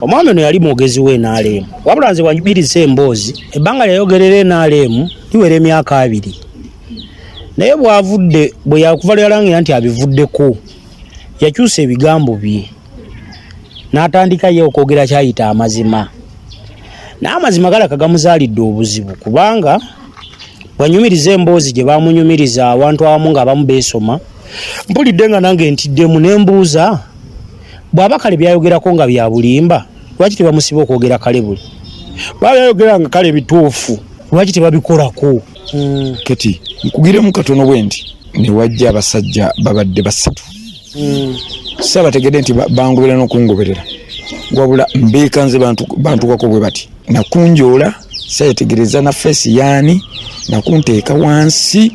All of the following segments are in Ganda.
Omwami ono yali mwogezi wa NRM, wabula nze wanjubiriza emboozi ebbanga lyayogerera NRM liwera emyaka 20, naye bwavudde bwe yakuva lwe yalangira nti abivuddeko, yakyusa ebigambo bye n'atandika ye okwogera kyayita amazima, naye amazima galaka gamuzaalidde obuzibu, kubanga bwanyumiriza emboozi gye bamunyumiriza awantu awamu ng'abamu beesoma, mpulidde nga nange ntiddemu ne mbuuza, bw'aba kale byayogerako nga bya bulimba, lwaki tebamusiba okwogera kale buli baba byayogera nga kale bituufu, lwaki tebabikolako? Kati nkugiremu katono bwe nti ne wajja abasajja babadde basatu. Saabategedde nti bangoberera n'okungoberera, wabula mbeeka nze bantukako bwe bati nakunjoola, sayetegereza na face yaani, nakunteeka wansi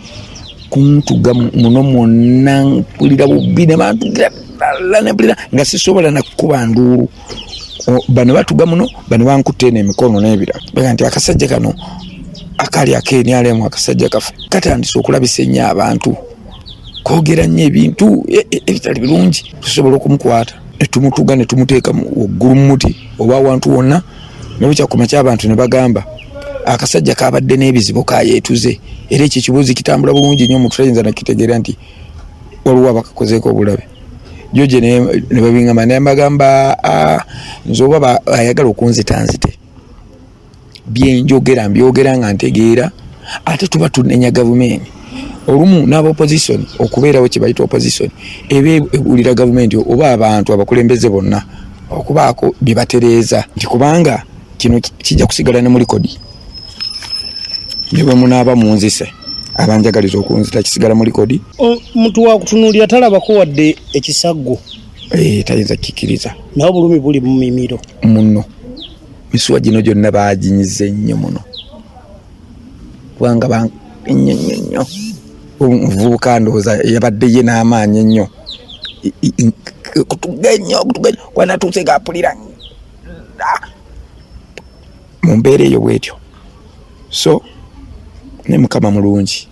kuntuga muno mwonna, mpulira bubi ne bantugira ddala, nempulira nga sisobola nakukuba nduulu. Bano batuga muno, bano bankutte eno emikono n'ebirala, baga nti akasajja kano akali ak'NRM, akasajja kafe katandise okulabisa ennyo abantu, kwogera nnyo ebintu ebitali birungi, tusobola okumukwata ne tumutuga ne tumuteeka waggulu mu muti oba awantu wonna. Ne bukya ky'abantu ne bagamba akasajja kabadde n'ebizibu, kayeetuze. Era ekyo ekibuuzi kitambula bulungi nnyo, omuntu tayinza nakitegeera nti waliwo abakakozeeko obulabe. Joje ne babingamba, naye mbagamba, "Ah, nze oba ayagala okunzita nzite, byenjogera mbyogera nga ntegeera." Ate tuba tunenya gavumenti olumu n'aba opposition, okubeerawo kye bayita opposition eba ebuulira gavumenti oba abantu abakulembeze bonna okubaako bye batereeza, nti kubanga kino kijja kusigala ne mu record, ne bwe munaaba munzise, abanjagaliza okunzita, kisigala mu record. Omuntu wakutunuulira talabako wadde ekisaggo. Eh, tayinza kukkiriza. Naye obulumi buli mu mimiro. Muno misuwa gino gyonna baginyize nnyo muno, kubanga nnyo nnyo nnyo. Omuvubuka ndowooza yabadde ye n'amaanyi ennyo. Kutuga ennyo, kutuga ennyo, kuba natuuse ng'apulira mu mbeera eyo bwetyo. So ne Mukama mulungi,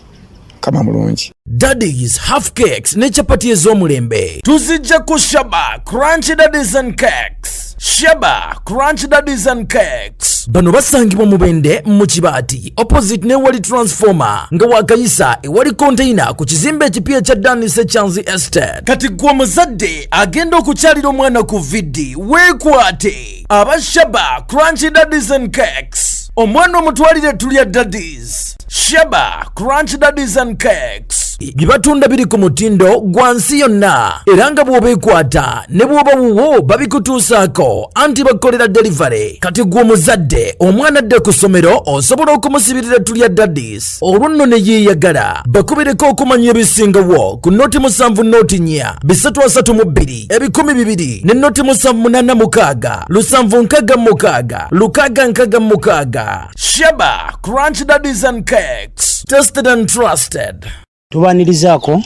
Mukama mulungi. Daddies half cakes ne chapati ez'omulembe tuzijja ku Shaba Crunch Daddies and Cakes. Shaba Crunch Daddies and Cakes bano basangibwa Mubende mu Kibaati, opposite newali transformer, nga wakayisa ewali container ku kizimbe ekipya ekya Danis Echanzi Estate. Kati gwe omuzadde agenda okukyalira omwana ku VD, weekwate aba Shaba Crunch Daddies and Cakes, omwana omutwalire tulya Daddies. Shaba Crunch Daddies and Cakes bye batunda biri ku mutindo gwa nsi yonna, era nga bw'obeekwata ne bw'oba wuwo babikutuusaako, anti bakukolera delivery. Kati gwe omuzadde omwana adde ku ssomero, osobola okumusibirira tulya Daddies, olwo nno ne yeeyagala. Bakubireko okumanya ebisingawo ku 070 432 2000 ne 0786 766 666. Shaba Crunch Daddies and Cakes, tested and trusted. Tubanirizaako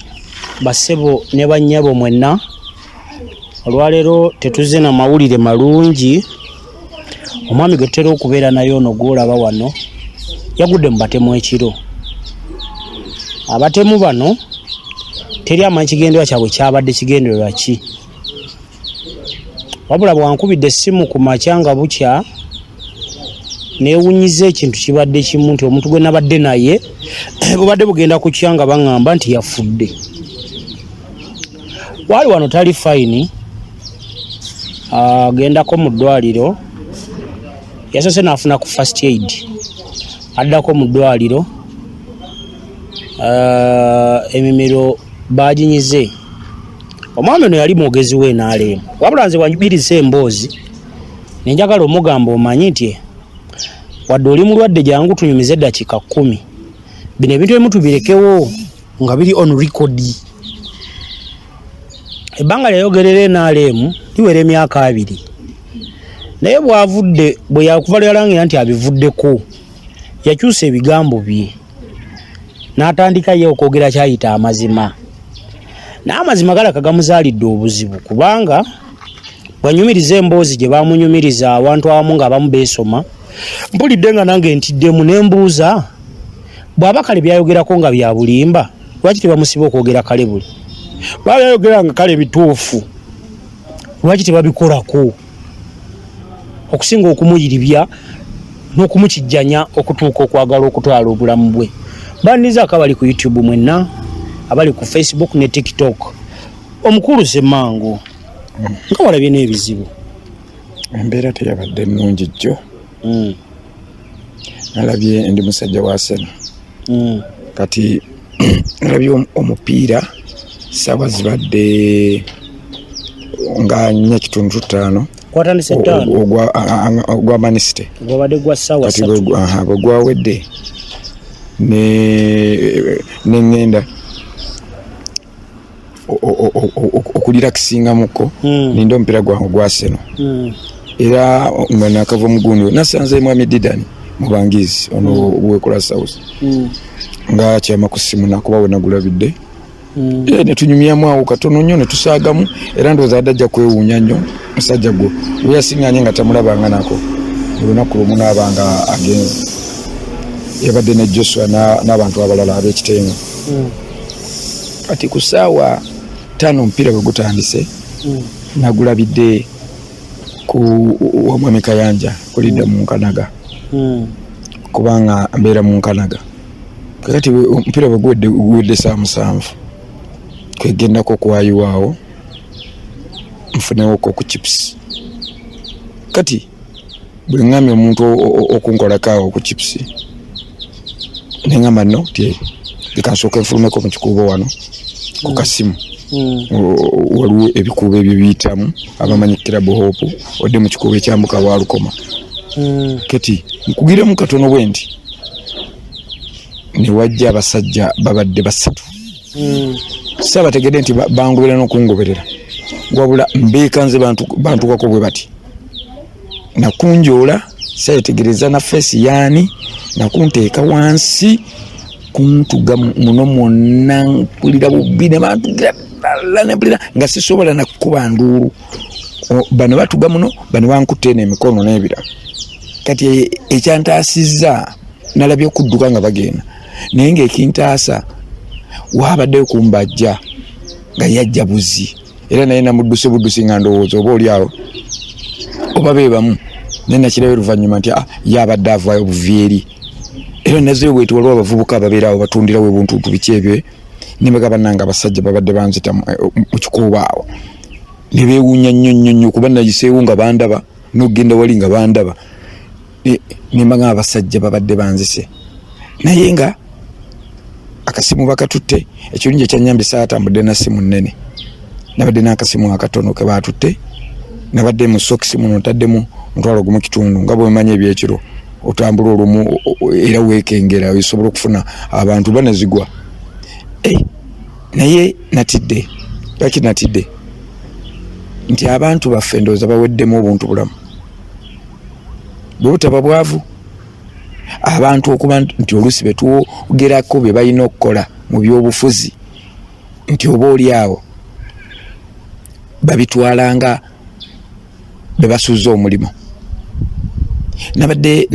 bassebo ne bannyabo mwenna. Olwaleero tetuzze na mawulire malungi. Omwami gwe tutera okubeera naye ono gw'olaba wano yagudde mu batemu ekiro. Abatemu bano teri amanyi kigendererwa kyabwe, kyabadde kigendererwa ki, wabula bwankubidde essimu ku makya nga bukya, neewunyiza ekintu kibadde kimu, nti omuntu gwe nabadde naye bubadde bugenda kukya nga baŋŋamba nti yafudde. Waali wano tali fine, agendako mu ddwaliro, yasoose n'afuna ku first aid, addako mu ddwaliro. Emimiro baginyize. Omwami ono yali mwogezi wa NRM, wabula nze wanjubiriza emboozi nenjagala omugamba, omanyi nti wadde oli mulwadde, jangu tunyumize eddakiika 10, bino ebintu ebimu tubirekewo nga biri on record. Ebbanga lyayogerera NRM liwera emyaka 20, naye bwavudde bwe yakuva lwe yalangira nti abivuddeko, yakyusa ebigambo bye n'atandika ye okwogera kyayita amazima, naye amazima galaka gamuzaalidde obuzibu, kubanga bwanyumiriza emboozi gye bamunyumiriza awantu awamu ng'abamu beesoma, mpulidde nga nange ntiddemu ne mbuuza, bw'aba kale byayogerako nga bya bulimba, lwaki tebamusiba okwogera kale buli baba byayogera nga kale bituufu, lwaki tebabikolako? Okusinga okumuyiribya n'okumukijjanya okutuuka okwagala okutwala obulamu bwe. Bandizaako abali ku YouTube mwenna, abali ku Facebook ne TikTok. Omukulu Ssemmango, nga walabye n'ebizibu. Embeera teyabadde nnungi jjo. Nalabye ndi musajja wa Arsenal. Kati nalabye omupiira saawa zibadde nga 4.5. Gwatandise 5? Ogwa Man City. Gwabadde gwa ssaawa Kati 3. Bwe gwawedde ne ŋŋenda okulirakisingamuko, ninde omupiira gwange ogwa Arsenal. Era nga nakava omugundi nasanze mwami Didani Mubangizi ono wekola South nga kyama ku ssimu, nakuba we nagulabidde. Ne tunyumyamu awo katono nnyo ne tusaagamu, era ndowooza adde ajja kwewuunya nnyo musajja gwe we yasiŋŋanye nga tamulabanga nako olunaku lumu n'aba nga agenze. Yabadde ne Joshua n'abantu abalala ab'ekitengo. Kati ku ssaawa 5 omupiira bwe gutandise, nagulabidde ku wamwami Kayanja kulidda mu Nkanaga, kubanga mbeera mu Nkanaga. Kakati omupiira bwe guwedde saa 7, kwegendako okwayiwaawo nfunewoko ku chips. Kati bwe ŋŋambye omuntu okunkolako awo ku chips, neŋŋamba no ti leka nsooke nfulumeko mu kikuubo wano ku kasimu. Waliwo ebikuubo ebyo biyitamu abamanyi Club Hope, odde mu kikuubo ekyambuka Walukoma. Kati nkugiremu katono bwe nti ne wajja abasajja babadde basatu. Saabategedde nti bangoberera n'okungoberera, wabula mbeekanze bantukako bwe bati nakunjoola, sayetegereza na feesi yaani, nakunteeka wansi kuntuga muno mwonna, mpulira bubi ne bantugira ddala, nempulira nga sisobola nakukuba nduulu. Bano batuga muno, bano bankutte eno emikono n'ebirala. Kati ekyantaasizza nalabye okudduka nga bagenda, naye ng'ekintaasa waabaddeyo kumbajja nga yajja buzi, era naye namudduse buddusi nga ndowooza oba oli awo oba be bamu, naye nakirayo oluvannyuma nti ye abadde avaayo buvi eri. Era nazeyo bweti, waliwo abavubuka ababeera awo batundirawo ebuntuntu biki ebyo, ne bagamba bannange abasajja babadde banzita mu kikuubo awo, ne beewuunya nnyo nnyo nnyo kuba nayiseewo nga bandaba n'okugenda wali nga bandaba. Ne mbagamba abasajja babadde banzise, naye nga akasimu bakatutte. Ekirungi ekyanyambye, saatambudde na simu nnene, nabadde n'akasimu akatono ke baatutte. Nabadde mu sokisi muno ntaddemu 1.5 000, nga bwemanyi ebyekiro otambula olumu era weekengera osobola okufuna abantu banezigwa. Naye natidde. Lwaki natidde? Nti abantu baffe ndowooza baweddemu obuntu bulamu bwe butaba bwavu, abantu okuba nti oluusi betwogerako bye balina okukola mu byobufuzi nti oba oli awo babitwalanga be basuuza omulimu. Nabadde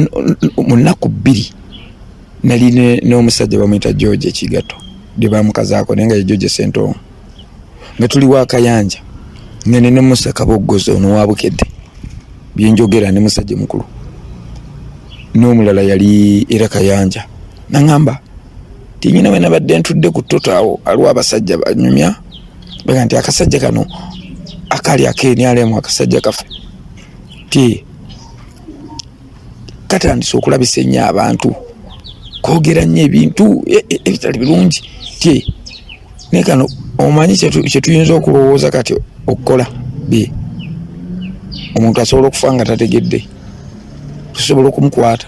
mu nnaku 2 nali n'omusajja bamuyita George Ekigato, lye bamukazaako naye nga ye George Ssentongo, nga tuli wa Kayanja, nga ne Musa Kaboggoza ono wa Bukedde byenjogera ne musajja mukulu n'omulala yali era Kayanja. Naŋŋamba ti nyina we nabadde ntudde ku ttoto awo aliwo abasajja banyumya, baga nti akasajja kano akali ak'NRM, akasajja kaffe ti katandise okulabisa ennyo abantu, kwogera nnyo ebintu ebitali birungi, ti naye kano omanyi kyetuyinza okulowooza kati okukola bi omuntu asobola okufa nga tategedde, tusobola okumukwata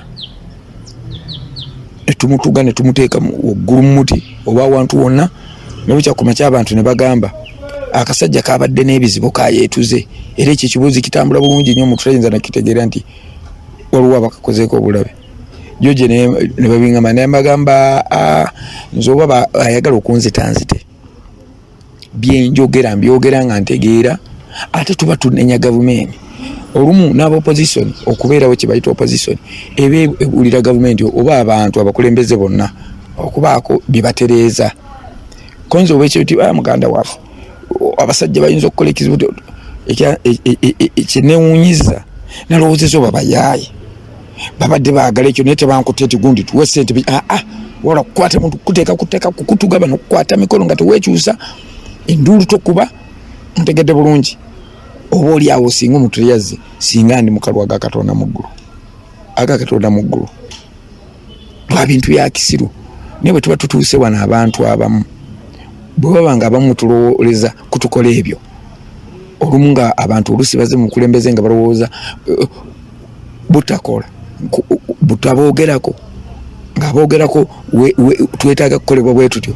netumutuga netumuteeka waggulu mu muti oba awantu wonna, nebukyakuma ky'abantu ne bagamba akasajja kabadde n'ebizibu kayeetuze. Era ekyo ekibuuzi kitambula bulungi nnyo, omuntu tayinza nakitegeera nti waliwo abakakozeeko obulabe. Joje ne babingamba, naye mbagamba nze oba ayagala okunzita nzite, byenjogera mbyogera nga ntegeera. Ate tuba tunenya gavumenti olumu n'aba opposition okubeerawo, kye bayita opposition eba ebuulira gavumenti oba abantu abakulembeze bonna okubaako bye batereeza. Konze oba ekyo nti muganda waffe abasajja bayinza okukola ekizibu kyenewuunyiza. Nalowoozeza oba bayaaye babadde baagala ekyo, naye tebankutte nti gundi tuwe sente aa ah, ah, wala kukwata muntu kuteeka kuteeka kukutuga bano kukwata mikono nga teweekyusa enduulu tokuba. Ntegedde bulungi oba oli awo singa omuntu teyazze, singa ndi mukalu aga Katonda mu ggulu, aga Katonda mu ggulu lwa bintu bya kisiru. Naye bwe tuba tutuuse wano, abantu abamu bwe baba nga abamu tulowooleza kutukola ebyo olumu nga abantu oluusi baze mu bukulembeze nga balowooza eh, butakola butaboogerako nga boogerako twetaaga kukolebwa bwe tutyo.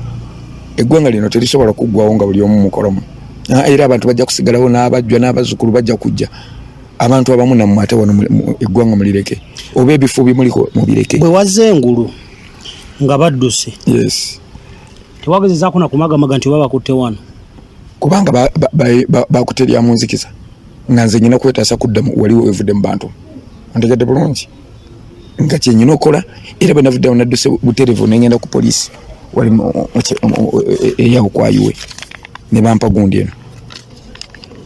Eggwanga lino terisobola kuggwawo nga buli omu mukolomu, ah, era abantu bajja kusigalawo n'abajjwa n'abazzukulu bajja kujja. Abantu abamu nammwe ate wano eggwanga mulireke oba ebifo byemuliko mubireke. Bwe wazze engulu nga badduse, yes, tewagezezaako na kumagamaga nti oba bakutte wano? Kubanga bakutte lya munzikiza nga nze nyina kwetaasa kudda wali wevudde mu bantu. Ontegedde bulungi nga kyenyina okukola, era bwe navuddewo nadduse buterevu nengenda ku poliisi wali eyawo kwayiwe ne bampa gundi eno,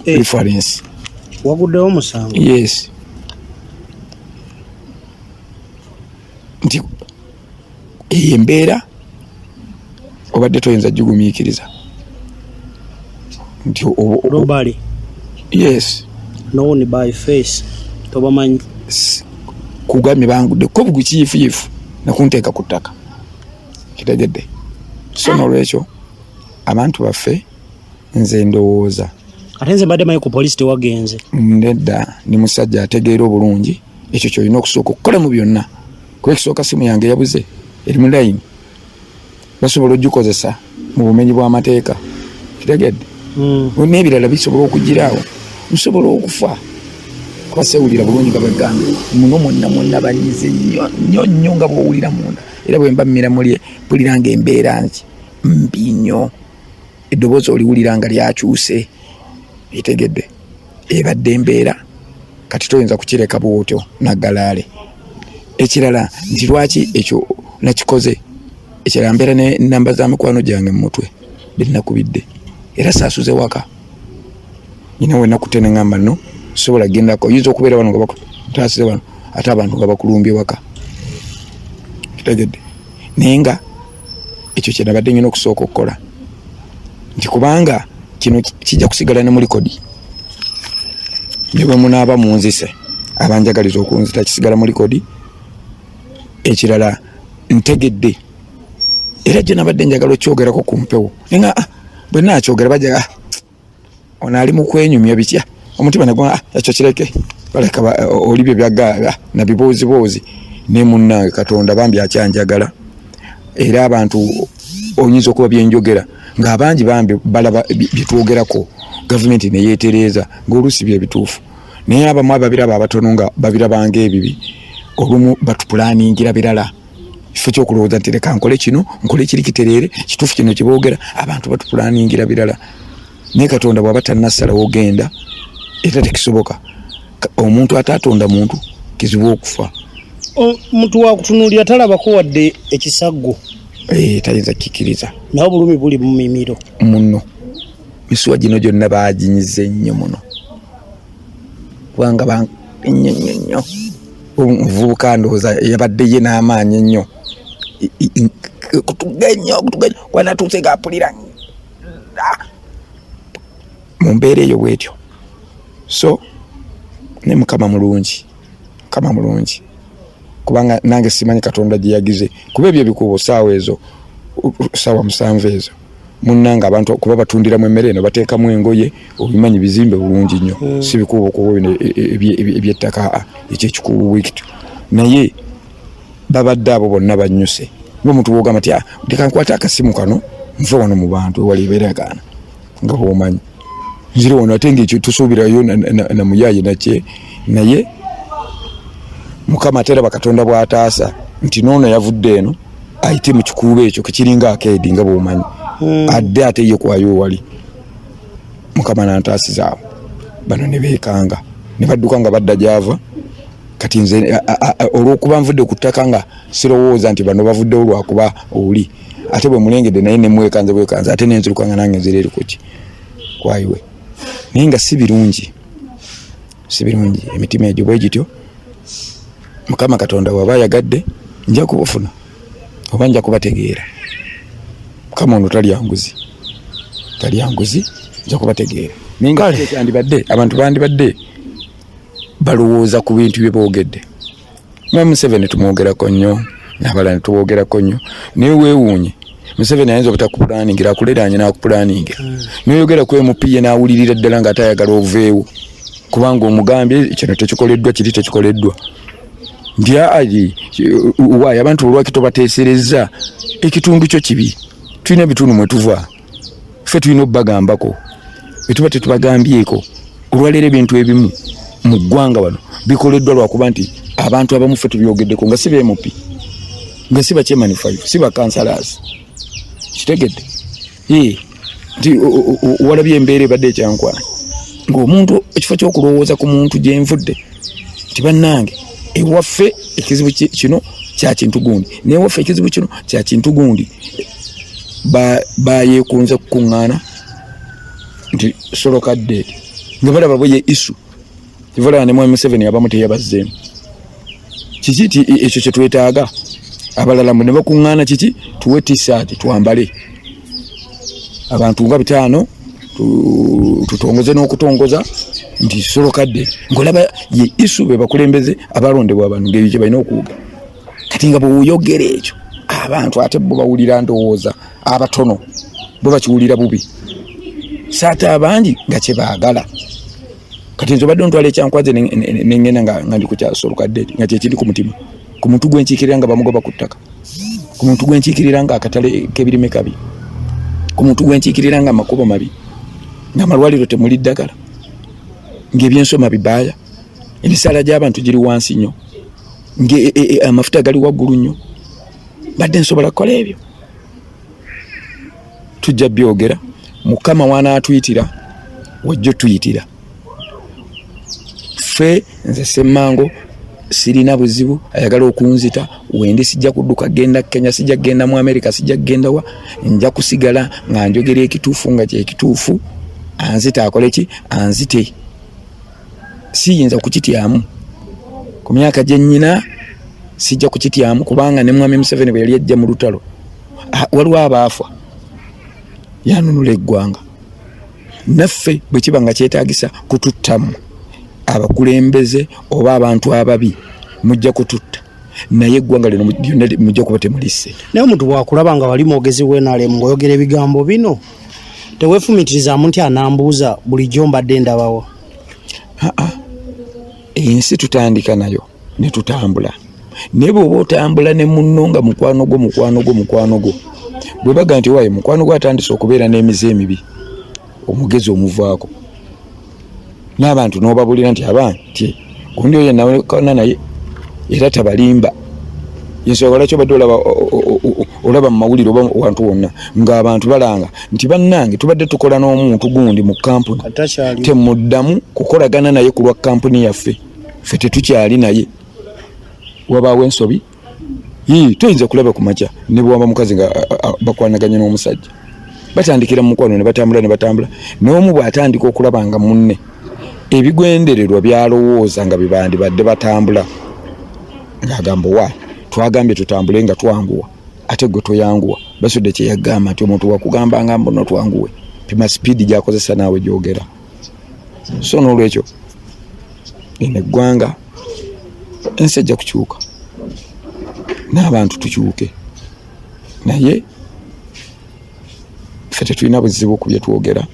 eh. reference. Waguddewo omusango? Yes, nti eyo embeera obadde toyinza gigumiikiriza nti robbery. Yes. Known by face, tobamanyi. Kugambye bangudde ko bugukiyifuyifu nakunteeka ku ttaka, kitegedde? So nolwekyo abantu baffe, nze ndowooza Ate nze mbadde manyi ku poliisi tewagenze. Nedda, ndi musajja ategeera obulungi ekyo kyolina okusooka okukola mu byonna, kuba ekisooka simu yange yabuze eri mu layini, basobola ogikozesa mu bumenyi bw'amateeka, kitegedde? N'ebirala bisobola okugiraawo, nsobola okufa kuba sewulira bulungi nga bwegambye muno mwonna mwonna banyize nnyo nnyo nnyo nga bw'owulira munda, era bwe mba mmira muli mpulira nga embeera nki mbi nnyo, eddoboozi oliwulira nga lyakyuse, etegedde ebadde embeera. Kati toyinza kukireka bwotyo naggalaale. Ekirala nti lwaki ekyo nakikoze, ekirala mbeera ne namba za mikwano gyange mu mutwe benakubidde, era saasuze waka nyina wenakutte neŋamba no sobola gendako, oyinza okubeera wano nga bakutaasize wano ate abantu nga bakulumbye waka, kitegedde? Naye nga ekyo kyenabadde nyina okusooka okukola nti kubanga kino kijja kusigala ne mu likodi, ne bwe munaaba munzise abanjagaliza okunzita kisigala mu likodi. Ekirala ntegedde era gye nabadde njagala okyogerako ku mpewo, naye nga ah, bwe naakyogera bajja ah, ono ali mu kwenyumya bitya, omutima negwa ah, ekyo kireke baleka oli bye byagga ah, na bibooziboozi. Ne munnange Katonda bambi akyanjagala, era abantu oyinza okuba byenjogera ng'abangi bambi balaba byetwogerako gavumenti neyeetereeza ng'oluusi byebituufu, naye abamu ababiraba abatono nga babirabanga ebibi, olumu batupulaningira birala kifo kyokulowooza nti leka nkole kino nkole kiri kitereere kituufu kino kyeboogera, abantu batupulaningira birala. Naye Katonda bw'aba tannasalawo ogenda, era tekisoboka. Omuntu ataatonda muntu kizibu okufa. Omuntu wakutunuulira talabako wadde ekisaggo. Eh, tayinza kukikiriza. Naye obulumi buli mu mimiro. Muno misuwa gino gyonna baginyize nnyo muno, kubanga ba nnyo nnyo nnyo. Omuvubuka ndowooza yabadde ye n'amaanyi ennyo, kutuga ennyo kutuga ennyo, kuba natuuse ng'apulira mu mbeera eyo bwetyo. So ne Mukama mulungi, Mukama mulungi, kubanga nange simanyi Katonda gye yagize, kuba ebyo ebikuubo saawa ezo saawa 7 ezo munnange abantu kuba batundiramu emmere eno, bateekamu engoye, obimanyi bizimbe bulungi nnyo, si bikuubo kuba bino ebyettaka, ekyo ekikuubo bwekityo, naye babadde abo bonna bannyuse ngaomuntu wogamba ti ah, leka nkwate akasimu kano nve wano mu bantu ewali ebeera gaana nga bwomanyi nzire wano, ate ngaekyo tusuubirayo na muyaaye nakye. Naye Mukama ate eraba Katonda bw'ataasa nti noono yavudde eno ayite mu kikuubo ekyo kekiringa akeedi nga bwomanyi, adde ate ye kwayo wali Mukama nantaasiza awo bano ne beekanga ne badduka nga badda gyava. Kati nze olw'okuba nvudde ku ttaka nga sirowooza nti bano bavuddewo lwakuba oli, ate bwe mulengedde naye nemwekanze bwekanze ate nenziruka nga nange nzira eri kuki kwayiwe, naye nga si birungi. Si birungi. Emitima egyo bwe gityo, Mukama Katonda waba ayagadde nja kubufuna oba nja kubategeera. Mukama ono talya nguzi, talya nguzi, nja kubategeera. Naye nga kyandibadde abantu bandibadde balowooza ku bintu bye boogedde. Mwami Museveni tumwogerako nnyo, n'abalala tuboogerako nnyo, naye weewuunye Museveni ayinza obutakupulaningira, akuleraanye n'akupulaningira. Noyogera ku MP ye n'awulirira ddala nga ate ayagala oveewo, kubanga omugambye kino tekikoleddwa, kiri tekikoleddwa. Nti aa waayi abantu olwaki tobateeserezza? Ekitundu kyo kibi, tulina ebitundu mwe tuva, ffe tulina obbagambako, bwe tuba tetubagambyeko. Olwaleero ebintu ebimu mu ggwanga wano bikoleddwa lwakuba nti abantu abamu ffe tubyogeddeko, nga si ba MP, nga si ba chairman 5, si ba councillors. Kitegedde nti walabye embeera ebadde ekyankwana ng'omuntu ekifo ky'okulowooza ku muntu gyenvudde nti bannange ewaffe ekizibu kino kya kintu gundi, newaffe ekizibu kino kya kintu gundi, bayeekunze kukuŋŋaana nti solokadde nga balaba bwe ye isu kivalaba ne Mwami Museveni abamu teyabazzeemu. Kiki ti ekyo kye twetaaga? Abalala mbu ne bakuŋŋaana kiki, tuwe tisaati twambale abantu nga 500, tutongoze n'okutongoza nti solokadde, ng'olaba ye isu be bakulembeze abalondebwa abantu ng'ebyo kye balina okuwuga. Kati nga bw'oyogera ekyo abantu ate bo bawulira, ndowooza abatono bo bakiwulira bubi, saate abangi nga kye baagala. Kati nze obadde ontwala ekyankwaze nengenda nga ndi ku kyasolokadde, nga kyekiri ku mutima ku muntu gwenkiikirira nga bamugoba ku ttaka, ku muntu gwenkiikirira nga akatale k'ebirime kabi, ku muntu gwenkiikirira nga amakubo mabi, nga amalwaliro temuli ddagala, ng'ebyensoma bibaaya, emisaala gy'abantu giri wansi nnyo, ng'amafuta gali waggulu nnyo. Mbadde nsobola kukola ebyo? Tujja byogera. Mukama wanaatuyitira wajja tuyitira ffe. Nze Semmango sirina buzibu, ayagala okunzita wendi, sijja kudduka genda Kenya, sijja kugenda mu America, sijja kugenda wa, nja kusigala nga njogera ekituufu nga kyekituufu. Anzita akole ki? Anzite, siyinza kukityamu ku myaka gye nnyina, sijja kukityamu, kubanga ne Mwami Museveni bwe yali ajja mu lutalo, waliwo abaafa, yanunula eggwanga. Naffe bwe kiba nga kyetaagisa kututtamu abakulembeze oba abantu ababi, mujja kututta, naye eggwanga lino lyonna mujja kuba temulisse. Naye omuntu bwakulaba nga wali mwogezi w'NRM ng'oyogera ebigambo bino, teweefumiitirizaamu nti anambuuza bulijjo mbadde ndabawo? Aa, ensi tutandika nayo ne tutambula, naye bw'oba otambula ne munno nga mukwano gwo, mukwano gwo, mukwano gwo, bwe baga nti waaye mukwano gwo atandise okubeera n'emize emibi, omugezi omuvaako n'abantu n'obabulira nti abanti gundi oyo nawekana naye era tabalimba. Ensonga lwaki obadde olaba mu mawulire oba wantu wonna ng'abantu balanga nti bannange tubadde tukola n'omuntu gundi mu kampuni, temuddamu kukolagana naye ku lwa kampuni yaffe, ffe tetukyali naye, wabaawo ensobi. Toyinza kulaba ku makya ne bwewaba mukazi nga bakwanaganya n'omusajja, batandikira mu mukwano ne batambula ne batambula, n'omu bw'atandika okulaba nga munne ebigendererwa byalowooza nga bibandibadde batambula, ng'agamba wa twagambye tutambule nga twanguwa, ate gwe toyanguwa. Basudde kye yagamba nti omuntu wakugamba nga mbuno twanguwe, pima sipiidi gy'akozesa naawe gyogera. So n'olwekyo eno eggwanga, ensi ejja kukyuka n'abantu tukyuke, naye ffe tetulina buzibu ku bye twogera,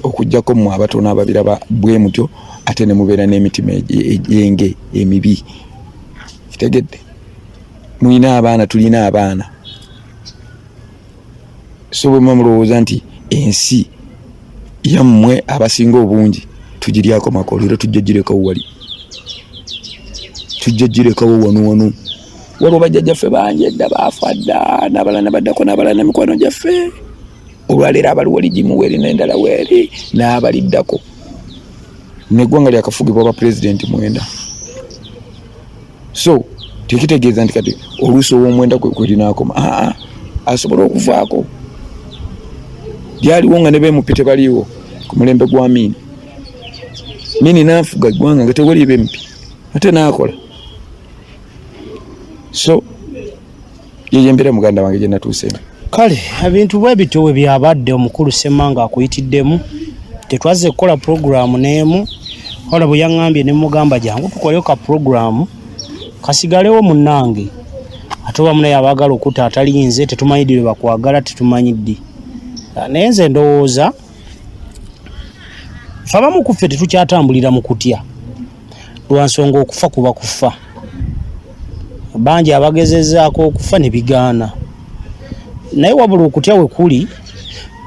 okuggyako mmwe abatono ababiraba bwe mutyo ate ne mubeera n'emitima egyenge emibi. Kitegedde mulina abaana, tulina abaana, so bwe muba mulowooza nti ensi yammwe abasinga obungi tugiryako makolero, tujja girekawo wali, tujja girekawo wano wano. Waliwo bajjajjaffe bangi edda baafa dda, n'abalala ne baddako, n'abalala n'emikwano gyaffe olwaleero abaliwo ligimu weeri n'endala weeri n'abaliddako. Neggwanga lyakafugibwa ba pulezidenti 9, so tekitegeeza nti kati oluusi ow'omwenda kwe linaakoma. Aa, asobola okuvaako. Lyaliwo nga ne bemupi tebaliiwo ku mulembe gwa Amiini. Mini nafuga eggwanga nga tewali bempi ate nakola. So yeyo embeera muganda wange gye natuuseemu. Kale ebintu bwe bityo bwe byabadde. Omukulu Ssemanga akuyitiddemu, tetwazze kukola pulogulaamu n'emu. Wala bwe yaŋŋambye ne mugamba jangu tukoleyo ka pulogulaamu kasigalewo munnange, ate oba munaye abaagala okutta atalinze, tetumanyi ddi lwe bakwagala, tetumanyi ddi. Naye nze ndowooza ffe abamu ku ffe tetukyatambulira mu kutya lwa nsonga okufa kuba kufa. Bangi abagezezaako okufa ne bigaana, naye wabula okutya we kuli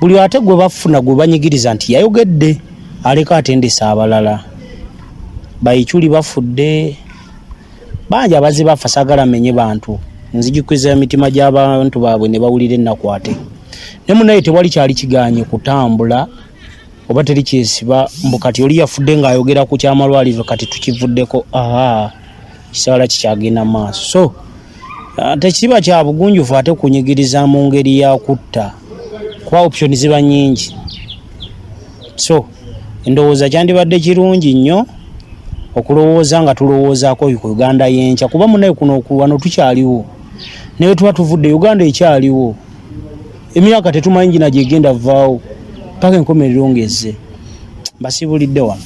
buli ate gwe bafuna gwe banyigiriza nti yayogedde aleka atendesa abalala. Bayikyuli bafudde bangi abazze bafa, saagala menye bantu, nzijukiza emitima gy'abantu baabwe ne bawulira ennaku. Ate ne munaye tewali kyali kiganye kutambula oba teri kyesiba mbu kati oli yafudde ng'ayogera ku kyamalwaliro kati tukivuddeko, aha kisaala kikyagenda maaso. So tekiba kya bugunjufu ate kunyigiriza mu ngeri ya kutta, kuba option ziba nnyingi. So endowooza kyandibadde kirungi nnyo okulowooza nga tulowoozaako ku Uganda y'enkya, kuba munaye kuno wano tukyaliwo, naye tuba tuvudde Uganda ekyaliwo emyaka tetumanyi gina gyegenda vaawo paka enkomerero ng'ezze. Mbasibulidde wano.